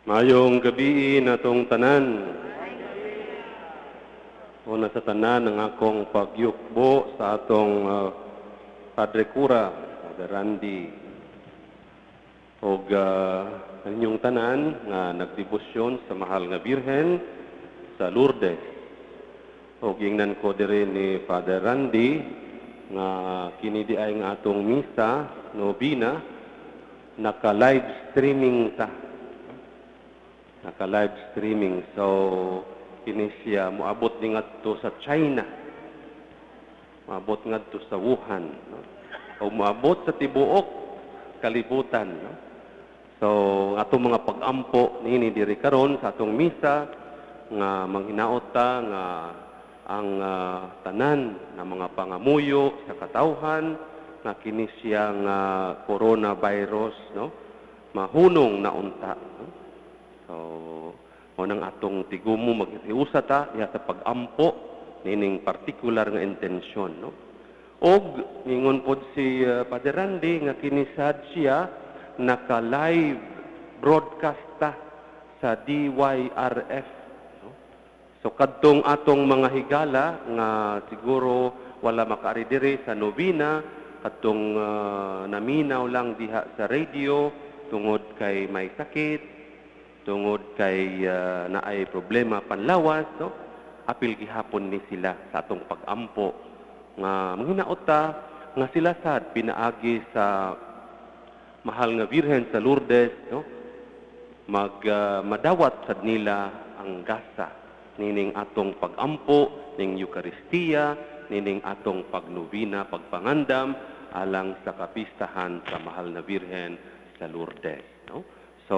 Maayong gabii natong tanan. Una sa tanan, ang akong pagyukbo sa atong Padre Kura, Padre Randy. Og inyong tanan nga nagdebosyon sa Mahal nga Birhen sa Lourdes. Og ingnan ko diri ni Father Randy nga kini di ay nga atong misa, nobina, naka live streaming ta, naka live streaming. So kini siya moabot ni ngadto sa China. Moabot ngadto sa Wuhan, no? O moabot sa tibuok kalibutan, no? So ang atong mga pag-ampo niini diri karon sa atong misa nga manghinaot ta nga ang tanan na mga pangamuyo sa katawhan nga kini siya nga coronavirus, no, mahunong na unta, no? So, mao nang atong tigumo maghiusa ta diha sa pag-ampo nining partikular nga intensyon, no? Og ningon pod si Padre Randy nga kini sad siya naka live broadcast ta sa DYRF, no? So kadtong atong mga higala nga siguro wala makaari diri sa novena, kadtong naminaw lang diha sa radio tungod kay may sakit, tungod kay naay problema panlawas, no? Apil gihapon ni sila sa atong pag-ampo nga manghinaot ta nga sila sad pinaagi sa Mahal nga Birhen sa Lourdes, no, mag madawat sad nila ang gasa nining atong pag-ampo ning Eukaristiya, nining atong pagnobina, pagpangandam alang sa kapistahan sa Mahal na Birhen sa Lourdes, no? So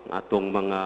ang atong mga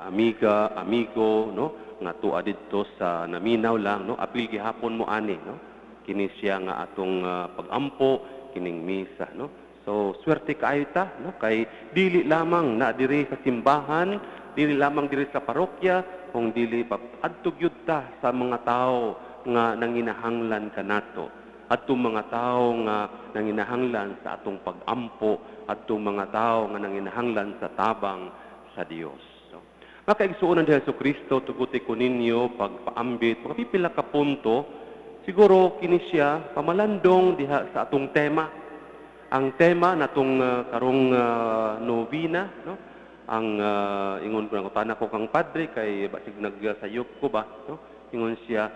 amiga, amigo, no, nga tuwa didto sa naminaw lang, no, apil gihapon mo ani, no? Kini siya nga atong pag-ampo kining misa, no? So swerte kaayo ta, no, kay dili lamang na diri sa simbahan, dili lamang diri sa parokya, kung dili pa adto gyud ta sa mga tao nga nanginahanglan kanato. Adtong mga tao nga nanginahanglan sa atong pag-ampo, adtong mga tao nga nanginahanglan sa tabang sa Dios. No? Mga kaigsuonan ni Hesus Kristo, tuguti ko ninyo pagpaambit mga pipila ka punto, siguro kini siya pamalandong diha sa atong tema. Ang tema natong karong novena, no? Ang ingon ko, nangutana ko kang padre kay basig nagsayop ko ba, no? Ingon siya,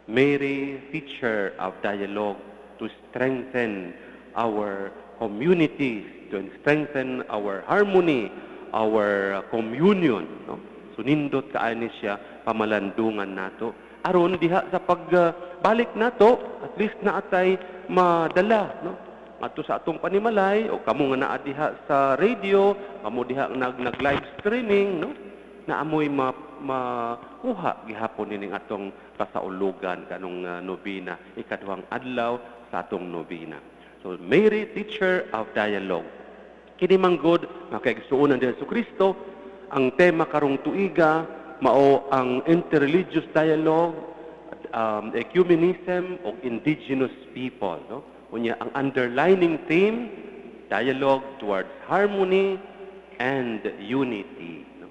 "Mary, teacher of dialogue to strengthen our communities, to strengthen our harmony, our communion," no? So nindot kaayo ni siya pamalandungan nato. Aron diha sa pagbalik nato, at least naa tay madala, no? Ngadto sa atong panimalay o kamo nga naa diha sa radio, kamo diha nag live streaming, no? Naa moy makuha gihapon nining atong kasaulugan kanong nobina, ikaduhang adlaw sa atong nobina. So Mary, teacher of dialogue. Kini man gud, mga kaigsuonan ni Hesus Kristo, ang tema karong tuiga mao ang interreligious dialogue, ecumenism ug indigenous people, no? Unya ang underlining theme, dialogue towards harmony and unity, no?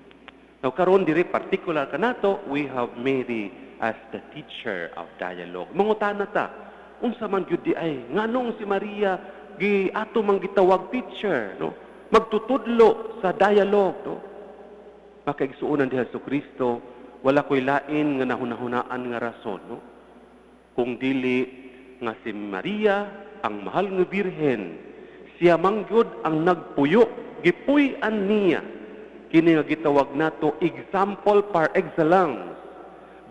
Now karon diri particular kanato, we have Mary as the teacher of dialogue. Mangutana ta, unsa man gyud di ay nganong si Maria gi ato mang gitawag teacher, no? Magtutudlo sa dialogue, no? Mga kaigsuonan ni Hesus Kristo, wala ko'y lain nga nahunahunaan nga rason, no? Kung dili nga si Maria, ang Mahal nga Birhen, siya mangyud ang nagpuyo, gipuy-an niya kini nga gitawag nato example par excellence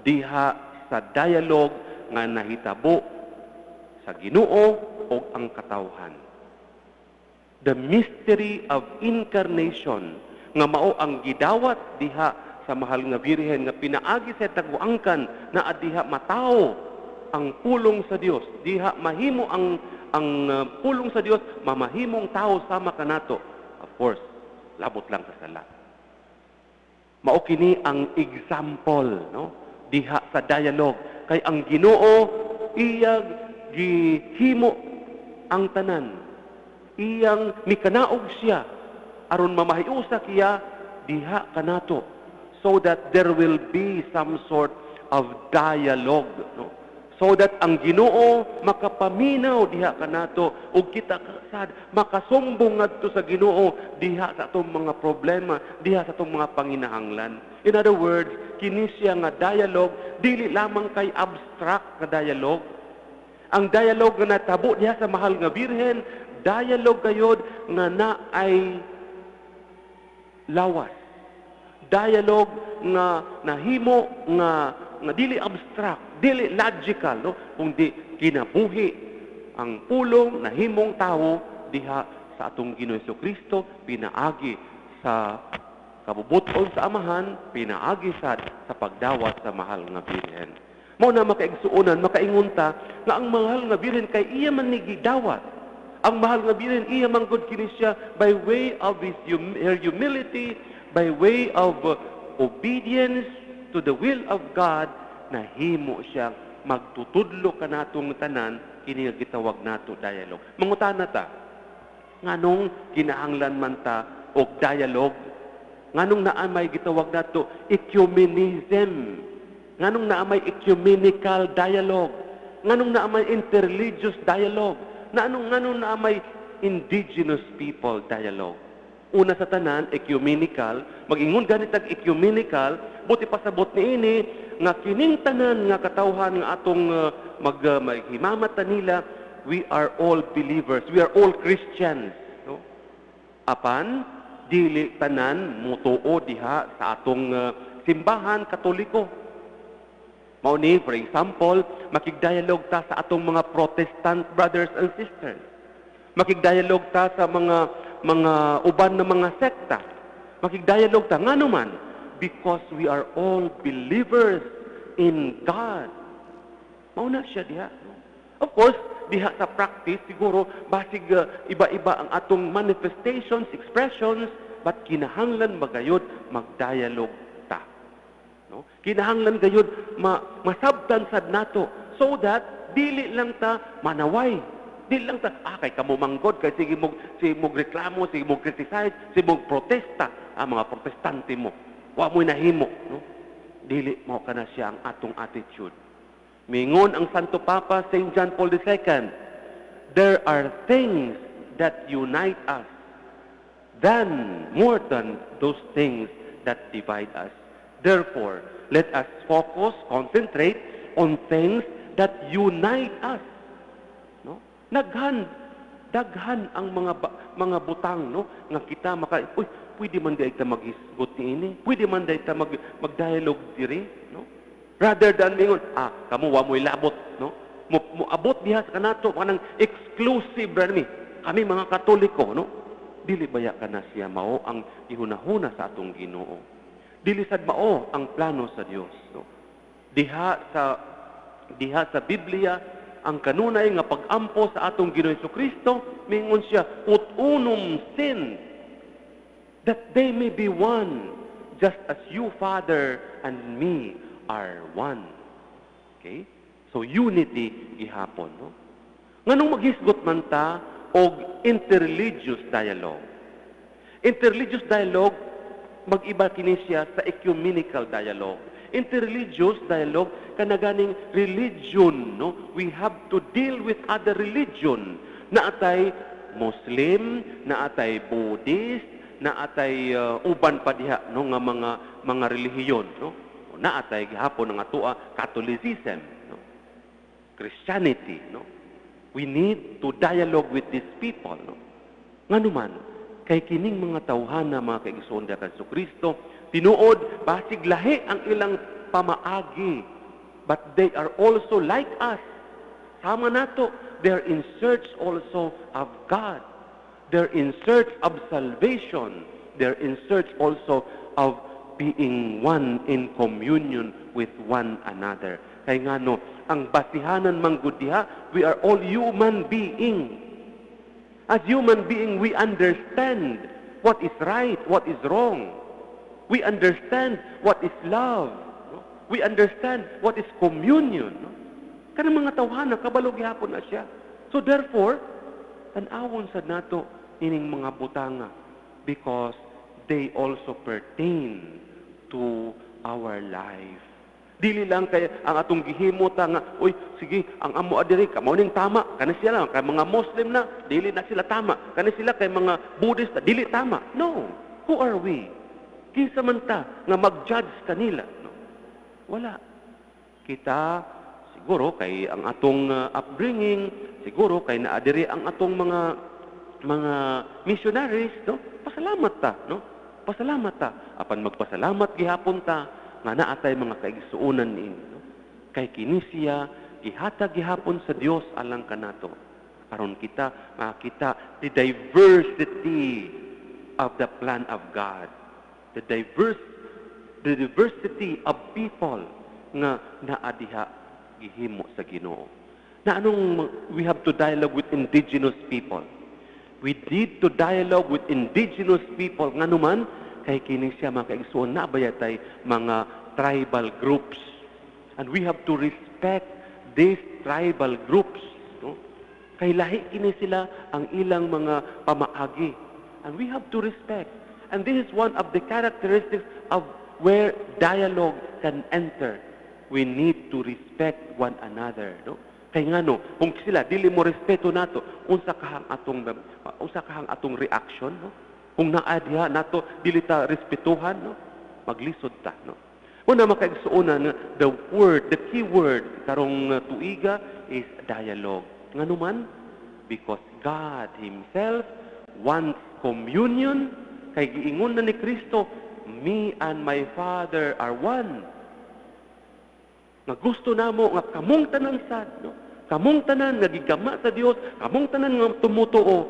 diha sa dialogue nga nahitabo sa Ginoo ug ang katawhan. The mystery of incarnation nga mao ang gidawat diha sa Mahal nga Birhen nga pinaagi sa taguangkan na diha matawo ang pulong sa Dios, diha mahimo ang pulong sa Dios, mamahimong tao sama kanato. Of course, labot lang sa sala. Mao kini ang example, no, diha sa dialogue kay ang Ginoo iyang gihimo ang tanan, iyang mikanaog siya. aron mamahiusa kiya diha kanato, so that there will be some sort of dialogue, no? So that ang Ginoo makapaminaw diha kanato ug kita sad makasumbong ngadto sa Ginoo diha sa atong mga problema, diha sa atong mga panginahanglan. In other words, kini siya nga dialogue dili lamang kay abstract nga dialogue. Ang dialogue nga natabo diha sa Mahal nga Birhen, dialogue gayod nga naay lawas, dialogue nga nahimo nga dili abstract, dili logical, no, kundi kinabuhi. Ang Pulong nahimong tawo diha sa atong Ginoo Kristo pinaagi sa kabubuton sa Amahan, pinaagi sad sa pagdawat sa Mahal nga Birhen. Mao na, makaigsuonan, makaingon ta nga ang Mahal nga Birhen kay iya man ni gidawat. Ang Mahal nga Birhen, iya man gud kini siya by way of her humility, by way of obedience to the will of God, nahimo siya magtutudlo kanatong tanan kini nga gitawag nato dialogue. Mangutana ta, nganong kinahanglan man ta og dialogue? Nganong naa may gitawag nato ecumenism? Nganong naa may ecumenical dialogue? Nganong naa may interreligious dialogue? Nganong naa may indigenous people dialogue? Una sa tanan, ecumenical, mag-ingon ganit ag ecumenical, buot ipasabot niini nga kining tanan nga katawhan nga atong maghimamat ta nila, we are all believers, we are all Christians, no? Apan dili tanan mutuo diha sa atong Simbahan Katoliko. Mao ni, for example, makig-dialogue ta sa atong mga Protestant brothers and sisters. Makig-dialogue ta sa mga uban na mga sekta. Makig-dialogue ta, ngano man? Because we are all believers in God. Mao na siya diha, no? Of course, diha sa practice, siguro, basig iba-iba ang atong manifestations, expressions, but kinahanglan magayod mag-dialogue ta. No? Kinahanglan gayud masabtan sad nato so that dili lang ta manaway. Dili lang ta, kay kamo manggod kay sige mo reklamo, sige mo criticize, sige mo protesta, mga Protestante mo. Wa mo'y nahimo, no? Dili mao kana siya ang atong attitude. Mingon ang Santo Papa St. John Paul II, "There are things that unite us than more than those things that divide us. Therefore, let us focus, concentrate on things that unite us." No? Naghan, daghan ang mga butang, no, nga kita maka, uy, pwede man diay ta maghisgot niini, pwede man diay ta mag-dialogue diri, no? Rather than mingon, "Kamo wa mo'y labot," no? Mo abot diha sa kanato kanang exclusive ra mi. Kami mga Katoliko, no? Dili baya kana siya mao ang gihunahuna sa atong Ginoo? Dili sad mao ang plano sa Dios, no? Diha sa Biblia, ang kanunay nga pag-ampo sa atong Ginoo Kristo, mingon siya, "Ut unum sint, that they may be one, just as you, Father, and me are one." Okay? So unity gihapon, no? Nganong maghisgot man ta og interreligious dialogue? Interreligious dialogue, mag-iba kini siya sa ecumenical dialogue. Interreligious dialogue, kanaganing religion, no? We have to deal with other religion. Naatay Muslim, naatay Buddhist, naatay uban pa diha, no, nga mga relihiyon, no? Naatay gihapon ang atoa Catholicism, no? Christianity, no? We need to dialogue with these people, no? Nganuman, kay kining mga tawhana, mga kaigsoon kay Kristo, tinuod basig lahi ang ilang pamaagi, but they are also like us. Sama nato, they are in search also of God. They're in search of salvation. They're in search also of being one in communion with one another. Kay ngano, ang basihanan man gud diha, we are all human being. As human being, we understand what is right, what is wrong. We understand what is love. No? We understand what is communion. No? Kanang mga tawhana, kabalo gihapon na siya. So therefore, tan-awon sad nato ining mga butanga. Because they also pertain to our life. Dili lang kay ang atong gihimo ta nga, "Uy, sige, ang amo adiri mao ning tama, kani sila lang kay mga Muslim na, dili na sila tama. Kani sila kay mga Buddhist na, dili tama." No. Who are we? Kinsa man ta nga mag-judge kanila, no? Wala. Kita siguro kay ang atong upbringing, siguro kay naa diri ang atong mga missionaries, no? Pasalamat ta, no? Pasalamat ta. Apan magpasalamat gihapon ta nga naa tay mga kaigsuonan niini, no? Kay kini siya gihatag gihapon sa Dios alang kanato. Aron kita makita the diversity of the plan of God. The diversity of people nga naa diha gihimo sa Ginoo. Na anong we have to dialogue with indigenous people. We need to dialogue with indigenous people. Ngano man, kay kini siya, mga kaigsuon, naa baya tay mga tribal groups. And we have to respect these tribal groups. No? Kay lahi kini sila ang ilang mga pamaagi. And we have to respect. And this is one of the characteristics of where dialogue can enter. We need to respect one another. No? Kay ngano, kung sila dili mo respeto nato, unsa kahang atong reaction, no? Kung naa diha nato dili ta respetuhan, no? Maglisod ta, no? Una, mga kaigsuonan, the word, the key word karong tuiga is dialogue. Ngano man? Because God Himself wants communion. Kay giingon na ni Kristo, "Me and my Father are one." Nga gusto namo nga kamong tanan sad, no? Kamong tanan nga gigama sa Dios, kamong tanan nga tumutuo,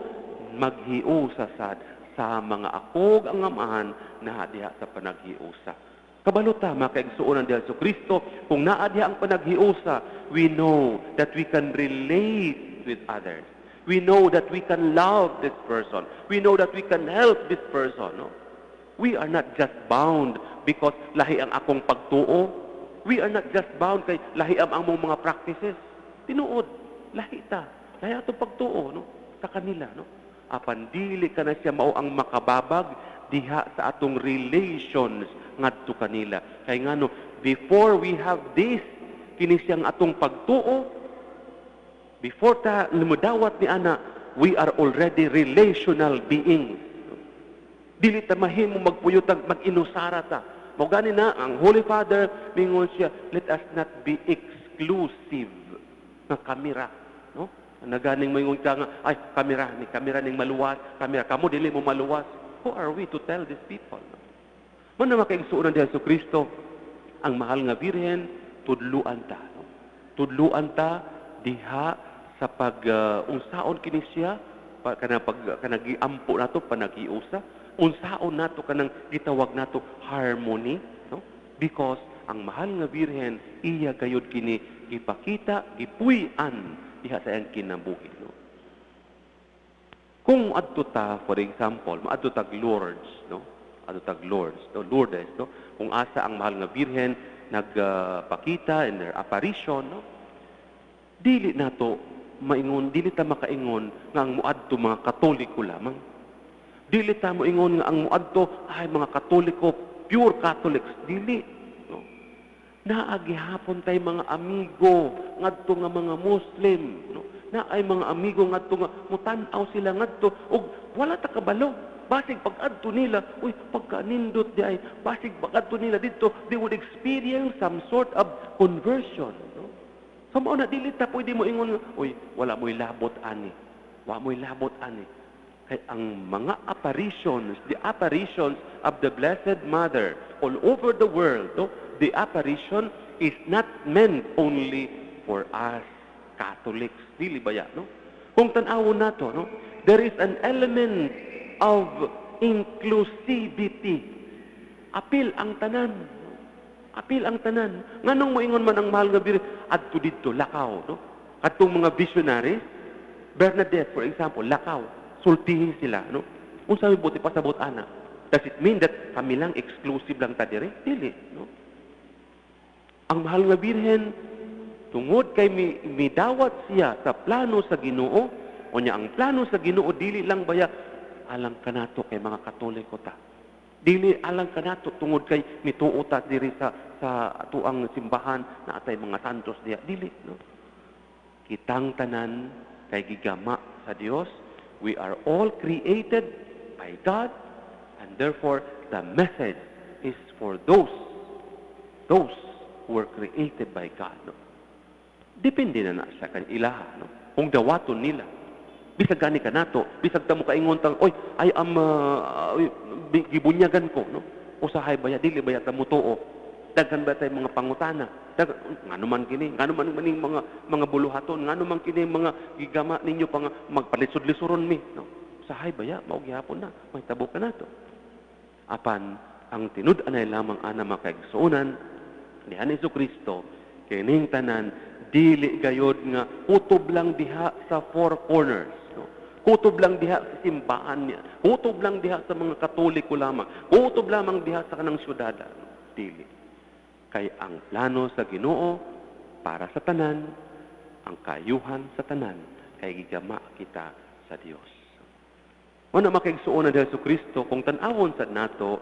maghiusa sad sa mga akog ang Amahan naa diha sa panaghiusa. Kabalo ta, mga kaigsuonan diha sa Kristo, kung naa diha ang panaghiusa, we know that we can relate with others. We know that we can love this person. We know that we can help this person. No? We are not just bound because lahi ang akong pagtuo. We are not just bound kay lahi ang among mga practices. Tinuod, lahi ta. Lahi atong pagtuo, no? Sa kanila, no? Apan dili ka na siya mao ang makababag diha sa atong relations ngadto kanila. Kay ngano, before we have this, kini siyang atong pagtuo, before ta lumudawat ni ana, we are already relational beings. Dili ta mahimo magpuyotag mag-inusara ta. Mao gani na ang Holy Father mingon siya, "Let us not be exclusive nga kamera," no? Naganing moingon ka nga, "Ay, kamera ni kamera ning maluwas, kamera kamo dili mo maluwas." Who are we to tell these people? No? Mao na, mga kaigsuonan diha sa Kristo, ang mahal nga Birhen, tudluan ta, no? Tudluan ta diha sa pag unsaon kini siya pa, kanang pag kanang giampo nato panaghiusa, unsaon nato kanang gitawag nato harmony, no? Because ang mahal nga Birhen, iya gayud kini gipakita, gipuy-an diha sa iyang kinabuhi, no? Kung adto ta, for example, maadto tag Lourdes, no? Adto tag Lourdes, no? Lourdes, no? Kung asa ang mahal nga Birhen nagpakita in their apparition, no? Dili nato maingon, dili ta makaingon nga ang muadto mga Katoliko lamang. Dili ta moingon nga ang muadto ay mga Katoliko, pure Catholics, dili, no? Naa gihapon tay mga amigo ngadto nga mga Muslim, no? Naay mga amigo ngadto nga mutan-aw sila ngadto ug wala ta kabalo. Basig pag-adto nila, uy, pagkanindot di ay, basig pag-adto nila dito, they would experience some sort of conversion, no? So mao na dili ta pwede mo ingon, "Uy, wala mo'y labot ani. Wa mo'y labot ani." Kay ang mga apparitions, the apparitions of the Blessed Mother all over the world, no? The apparition is not meant only for us Catholics. Dili ba ya, no? Kung tan-awon nato, no? There is an element of inclusivity. Apil ang tanan. Apil ang tanan. Nganong moingon man ang mahal nga Birhen, "Adto didto, lakaw," no? Adtong mga visionaries, Bernadette, for example, lakaw, sultihin sila, no? Unsa may buot ipasabot ana? Does it mean that kami lang, exclusive lang ta diri? Dili, no? Ang mahal nga Birhen, tungod kay midawat siya sa plano sa Ginoo, unya ang plano sa Ginoo dili lang baya alang kanato kay mga Katoliko ta. Dili alang kanato tungod kay mituo ta diri sa atuang simbahan na atay mga santos diha. Dili, no? Kitang tanan kay gigama sa Dios. We are all created by God, and therefore the message is for those who were created by God, no? Depende na na sa kan ilaha, no? Kung dawaton nila. Bisag gani kanato, bisag ta mo kaingon tang, "Oy, I am oy, gibunyagan ko," no? Usahay baya dili baya ta mutuo? Daghan ba tay mga pangutana? Ngano man kini? Ngano man maning mga buluhaton? Ngano man kini mga gigama ninyo pa nga magpalisod-lisuron mi, no? Usahay baya mao gihapon na mahitabo kanato. Apan ang tinud-anay lamang ana, mga kaigsuonan ni Jesu Kristo, kining tanan dili gayod nga kutob lang diha sa four corners, no? Kutob lang diha sa simbahan niya, kutob lang diha sa mga Katoliko lamang, kutob lamang diha sa kanang syudad, no? Dili kay ang plano sa Ginoo para sa tanan, ang kaayuhan sa tanan, kay gigama kita sa Dios. Mao na, mga kaigsuonan ni Jesu Kristo, kung tan-awon sa nato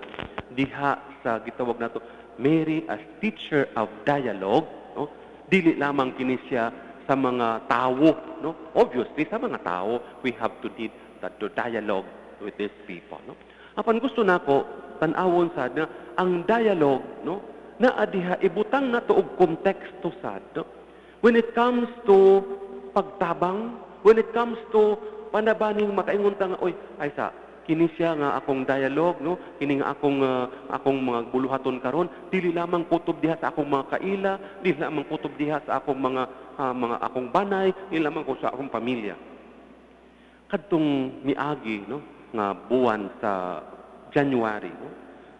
diha sa gitawag nato Mary as teacher of dialogue, no? Dili lamang kini siya sa mga tawo, no? Obviously sa mga tawo, we have to need that to dialogue with these people, no? Apan gusto nako tan-awon sad na ang dialogue, no, naa diha ibutang nato og konteksto sad, no? When it comes to pagtabang, when it comes to panabaning makaingon ta nga, "Oy, ay sa kini siya nga akong dialogue, no, kini nga akong mga buluhaton karon, dili lamang kutob diha sa akong mga kaila, dili lamang kutob diha sa akong mga akong banay, dili lamang ko sa akong pamilya." Kadtong miagi, no, nga buwan sa January, no,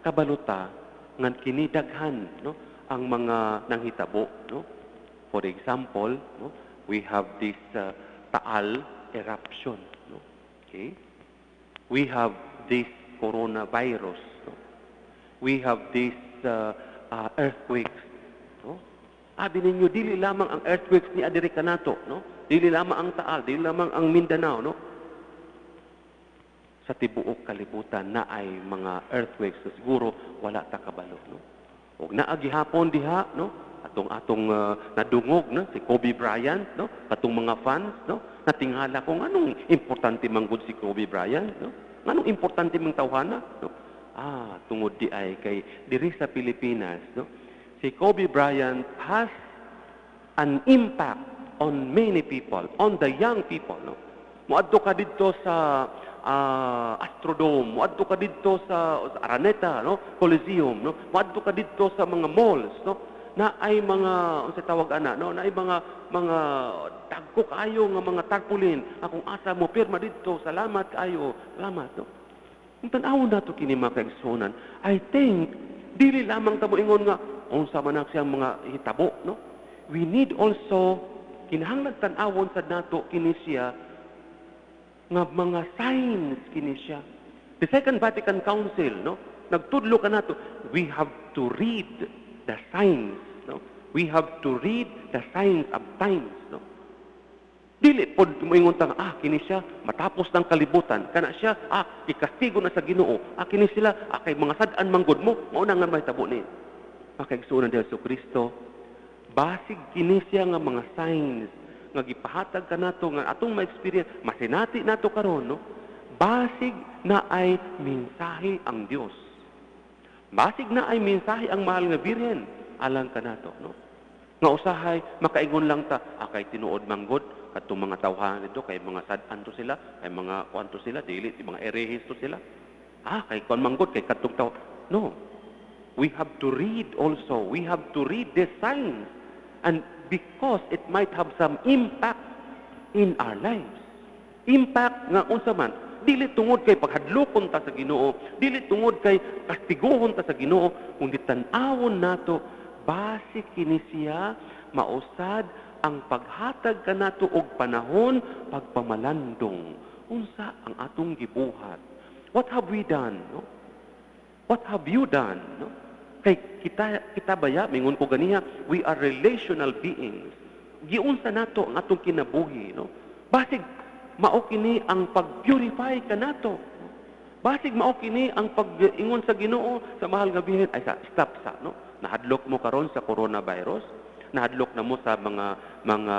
kabalo ta nga kini daghan, no, ang mga nanghitabo, no? For example, no, we have this Taal eruption, no? Okay, we have this coronavirus, no? We have this earthquakes, no? Abi ninyo, dili lamang ang earthquakes ni adiri kanato, no? Dili lamang ang Taal, dili lamang ang Mindanao, no? Sa tibuok kalibutan na ay mga earthquakes na siguro wala ta kabalo, no? Ug naa gihapon diha, no, atong atong nadungog, no, si Kobe Bryant, no? Katong mga fans, no, natingala kung anong importante manggod si Kobe Bryant, no? Anong importante mang tawhana, no? Tungod di ay kay diri sa Pilipinas, no, si Kobe Bryant has an impact on many people, on the young people, no? Moadto ka didto sa Astrodome, moadto ka didto sa Araneta, no, Coliseum, no? Moadto ka didto sa mga malls, no? Na ay mga unsa tawag ana, no? Na ay mga dagko kaayo nga mga tarpaulin akong asa mo pirma didto, "Salamat kaayo, salamat," no? Kung tan-awon nato kini, mga kaigsuonan, I think dili lamang ta moingon nga unsa man ang siyang mga hitabo, no? We need also, kinahanglan tan-awon sad nato kini siya nga mga signs kini siya. The Second Vatican Council, no? Nagtudlo kanato, we have to read the signs, no? We have to read the signs of times, no? Dili pod moingon ta nga, kini siya matapos ng kalibutan, kana siya, ikastigo na sa Ginoo, kini sila, kay mga sad-an manggod mo, mao na nga mahitabo ni. Mga kaigsuonan ni Jesu Kristo, basig kini siya nga mga signs nga gipahatag kanato nga atong ma-experience, masinati nato karon, no? Basig na ay mensahe ang Dios. Basig na ay mensahe ang mahal nga Birhen alang kanato, no? Nga usahay makaingon lang ta, kay tinuod manggod kadtong mga tawhan dito kay mga sad-an to sila, kay mga kuan to sila, dili mga erehis to sila. Kay kuan manggod kay kadtong taw. No. We have to read also. We have to read the signs. And because it might have some impact in our lives. Impact nga unsa man, dili tungod kay paghadlokon ta sa Ginoo, dili tungod kay kastiguhon ta sa Ginoo, kundi tan-awon nato base kini siya mausad ang paghatag kanato og panahon pagpamalandong unsa ang atong gibuhat. What have we done, no? What have you done, no? Kay kita kita baya, mingon ko ganiha, we are relational beings. Giunsa nato ang atong kinabuhi, no? Basig mao kini ang pag-purify kanato. Basig mao kini ang pag-ingon sa Ginoo sa mahal nga Birhen ay sa stop sa, no. Nahadlok mo karon sa coronavirus, nahadlok na mo sa mga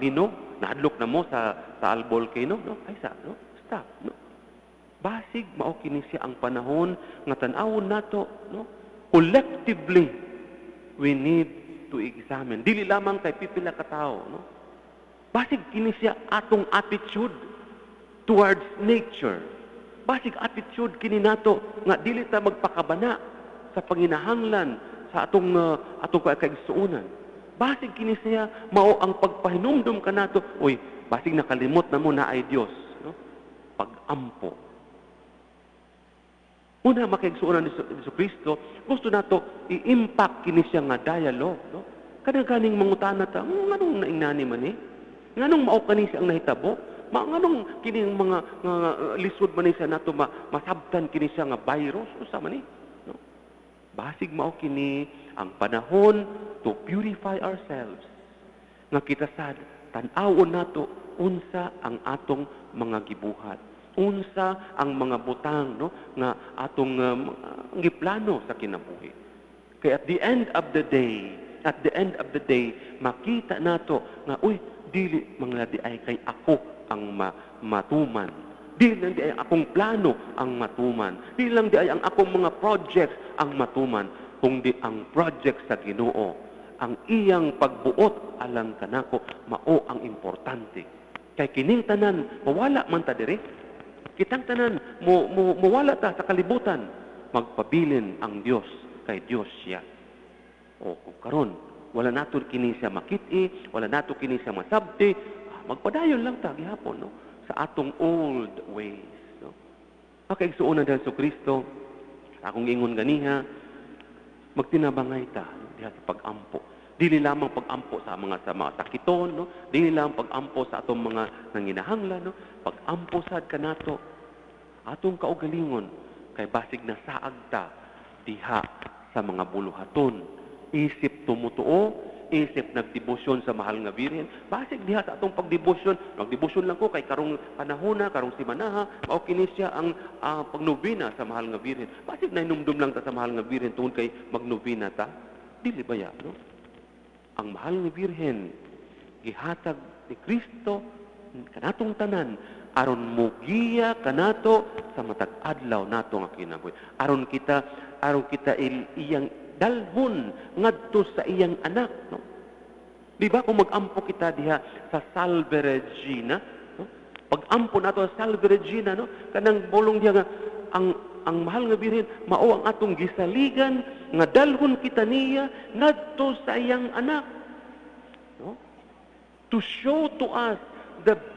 linog, nahadlok na mo sa Taal Volcano, no? Ay sa, no? Stop, no? Basig mao kini siya ang panahon nga tan-awon nato, no? Collectively we need to examine. Dili lamang kay pipila ka tawo, no? Basig kini siya atong attitude towards nature. Basig attitude kini nato nga dili ta magpakabana sa panginahanglan sa atong kaigsuonan. Basig kini siya mao ang pagpahinumdum kanato, uy, basig nakalimot na mo na ay Dios, no? Pag-ampo. Una makaigsuonan ni Jesu Kristo, gusto nato i-impact kini siya nga dialogue, no? Kada ganing mangutana ta, nganong naingnani man ni? Nganong mao kani siya ang nahitabo? Nganong kining mga nga, lisod man ni siya nato masabtan kini siya nga virus usa man ni, no? Basig mao kini ang panahon to purify ourselves. Nga kita sad tan-awon nato unsa ang atong mga gibuhat. Unsa ang mga butang, no, nga atong giplano sa kinabuhi. Kay at the end of the day, at the end of the day, makita nato nga uy, dili man diay kay ako ang matuman. Dili lang diay akong plano ang matuman. Dili lang diay ang akong mga projects ang matuman, kundi ang project sa Ginoo, ang iyang pagbuot alang kanako mao ang importante. Kay kining tanan mawala man ta diri. Kitang tanan mo, mo mawala ta sa kalibutan, magpabilin ang Dios kay Dios siya. O kung karon wala nato kini siya makit-i, wala nato kini siya masabti, magpadayon lang ta gihapon, no, sa atong old ways, no. Makaigsuonan dahil sa Kristo, sa akong ingon ganiha, magtinabangay ta, no, diha sa pag-ampo. Dili lamang pag-ampo sa mga sakiton, no? Dili lamang pag-ampo sa atong mga nanginahanglan, no? Pag-ampo sad kanato atong kaugalingon kay basig na saag ta diha sa mga buluhaton. Isip tumutuo, isip nagdebosyon sa mahal nga Birhen, basig diha sa atong pagdebosyon, magdebosyon lang ko kay karong panahona, karong simanaha, mao kini siya ang pagnobena sa mahal nga Birhen. Basig nahinumdum lang ta sa mahal nga Birhen tungod kay magnobena ta. Dili ba ya, no? Ang mahal nga Birhen gihatag ni Kristo kanatong tanan aron mugiya kanato sa matag adlaw nato nga kinabuhi. Aron kita iyang dalhon ngadto sa iyang anak, no? Di ba kung mag-ampo kita diha sa Salve Regina, no? Pag-ampo nato sa Salve Regina, no? Kanang bolong diha nga ang mahal nga Birhen mao ang atong gisaligan nga dalhon kita niya ngadto sa iyang anak, no? To show to us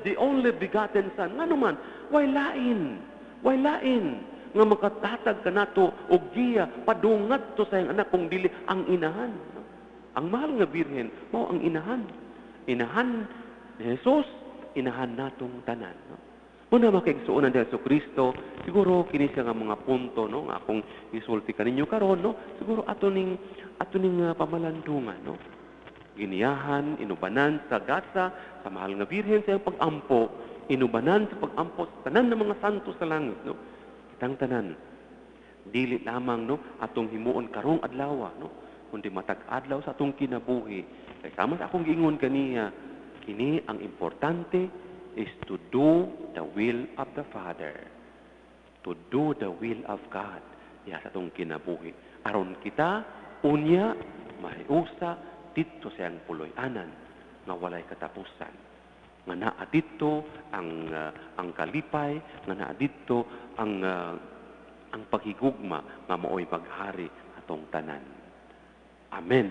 the only begotten Son. Ngano man, way lain, way lain nga makatatag kanato og giya padungat to sa iyang anak kung dili ang inahan, no? Ang mahal nga Birhen mao ang inahan. Inahan ni Jesus, inahan natong tanan, no? Muna makaigsuonan ni Jesu Kristo, siguro kini siya nga mga punto, no, nga akong isulti kaninyo karon, no? Siguro ato ning pamalandungan, no? Giniyahan, inubanan sa gasa sa mahal nga Birhen sa iyang pag-ampo, inubanan sa pag-ampo sa tanan ng mga santo sa langit, no? Kitang tanan dili lamang, no, atong himuon karong adlaw, no, kundi matag adlaw sa atong kinabuhi. Kay sama sa akong giingon kaniya, kini ang importante is to do the will of the Father, to do the will of God diha sa atong kinabuhi aron kita unya mahiusa didto sa iyang puloy-anan nga walay katapusan, nga naa didto ang kalipay, nga naa didto ang paghigugma nga maoy maghari atong tanan. Amen.